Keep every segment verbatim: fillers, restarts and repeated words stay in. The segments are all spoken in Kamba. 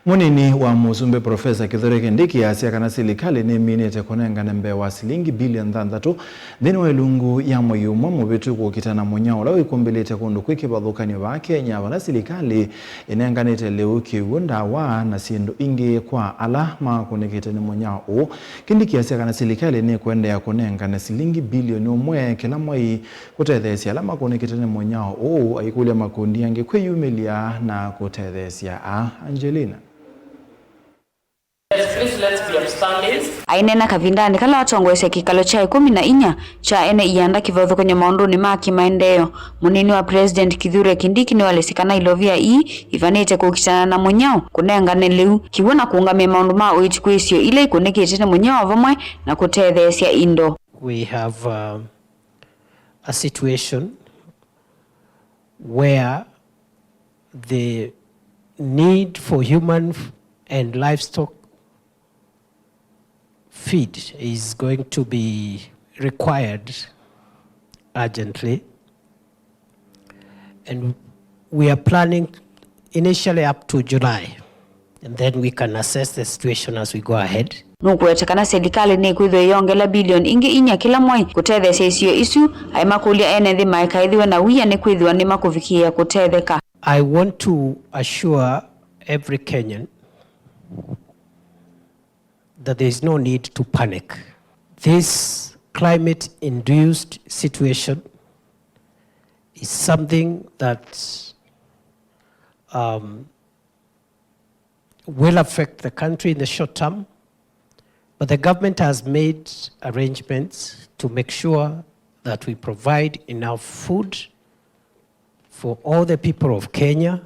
Mũnini wa mũsumbĩ Profesa Kithure Kindiki asya kana silikalĩ nĩminĩte kũnengane mbee wa silingi bilioni thanthatũ nthĩnĩ wa ilungu ya mwei ũmwe mũvĩtu kũkita na mũnyao ũla wĩkumbĩlĩte kũndũ kwĩ kĩvathũkany'o vaa Kenya, vala silikalĩ ĩnenganĩte lĩu, kĩw'ũ, ndawa na syĩndũ ingĩ kwa ala makũnĩkĩte nĩ mũnyao ũũ. Kindiki asya kana silikalĩ nĩkũendeea kũnengane silingi bilioni ũmwe kĩla mwei kũtetheesya ala makũnĩkĩte nĩ mũnyao ũũ, aikũlya makundi angĩ kwĩyumĩlya na kũtetheesya aa. Angelina. Yes, please, let's be upstanding. Aineena kavindanĩ kala watongoesya kĩkalo kya ĩkũmi na inya kya ene ianda kĩvathũkany'o maũndũnĩ ma kĩmaendeeo, mũnini wa President Kithure Kindiki nĩwelesye kana ilovia ii ivanĩte kũkitana na mũnyao, kũnengane lĩu, kĩw'ũ na kũũngamĩa maũndũ ma ũiiti kwĩ isio ila ikũnĩkĩte nĩ mũnyao vamwe na kũtetheesya indo. We have, uh, a situation where the need for human f- and livestock feed is going to be required urgently, and we are planning initially up to July, and then we can assess the situation as we go ahead. Nũkũweta kana silikalĩ nĩkwĩthĩwa ĩyongela bilioni ingĩ inya kĩla mwei kũtetheesya isio isu, aimakũlya ene nthĩ maikaĩthĩwe na wia nĩkwĩthĩwa nĩmakũvikĩĩa kũtetheka. I want to assure every Kenyan that there is no need to panic. This climate-induced situation is something that, um, will affect the country in the short term, but the government has made arrangements to make sure that we provide enough food for all the people of Kenya,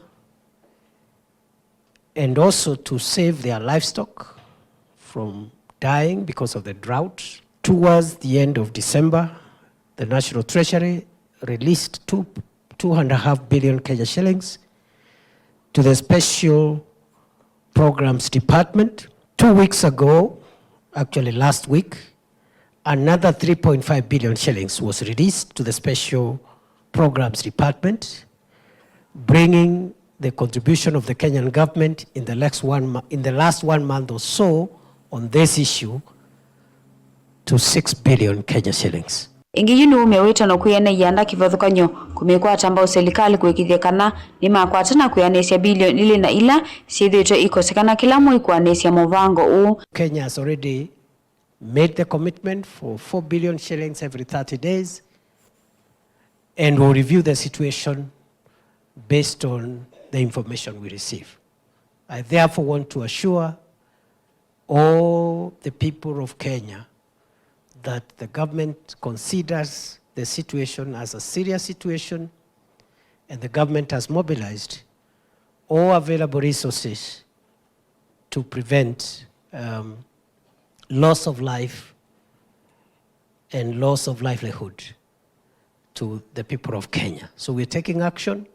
and also to save their livestock from dying because of the drought. Towards the end of December, the National Treasury released two, two and a half billion Kenya shillings to the Special Programs Department. Two weeks ago, actually last week, another three point five billion shillings was released to the Special Programs Department, bringing the contribution of the Kenyan government in the last one mo- in the last one month or so on this issue to six billion Kenya shillings. Ĩngĩ yu nĩumya wĩtano kwĩ ene ianda kĩvathũkany'o kũmĩkwata mbau silikalĩ kũĩkĩĩthya kana nĩmakwata na kwĩanĩsya bilioni ilĩ na ila syĩthĩĩtwe ikosekana kĩla mwei kũanĩsya mũvango ũũ. Kenya has already made the commitment for four billion shillings every thirty days, and will review the situation based on the information we receive. I therefore want to assure all the people of Kenya that the government considers the situation as a serious situation, and the government has mobilized all available resources to prevent, um, loss of life and loss of livelihood to the people of Kenya. So we're taking action.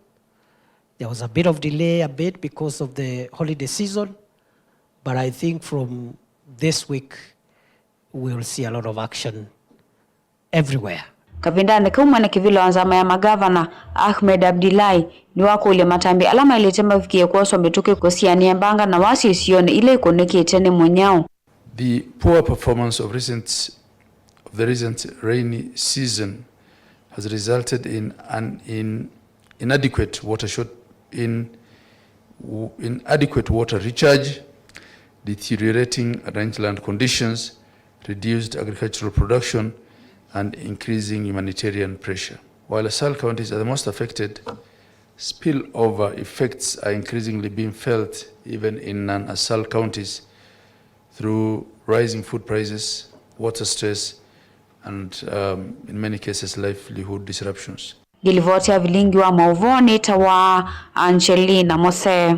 There was a bit of delay, a bit because of the holiday season, but I think from this week, we'll see a lot of action everywhere. Kavindanĩ kau, mwene kĩvĩla wa nzama ya magavana Ahmed Abdullahi nĩwakũlya matambya ala maĩlĩte mavikĩe kwoswa mĩtũkĩ kũsianĩa mbanga na wasyo isionĩ ila ikũnĩkĩte nĩ mũnyao. The poor performance of recent, of the recent rainy season has resulted in an in inadequate water short in inadequate water recharge, deteriorating rangeland conditions, reduced agricultural production, and increasing humanitarian pressure. While ASAL counties are the most affected, spillover effects are increasingly being felt even in non-ASAL counties through rising food prices, water stress, and, um, in many cases, livelihood disruptions. Ngĩlivoti ya vilingi wa maũvoo nĩtawa Angelina Mose.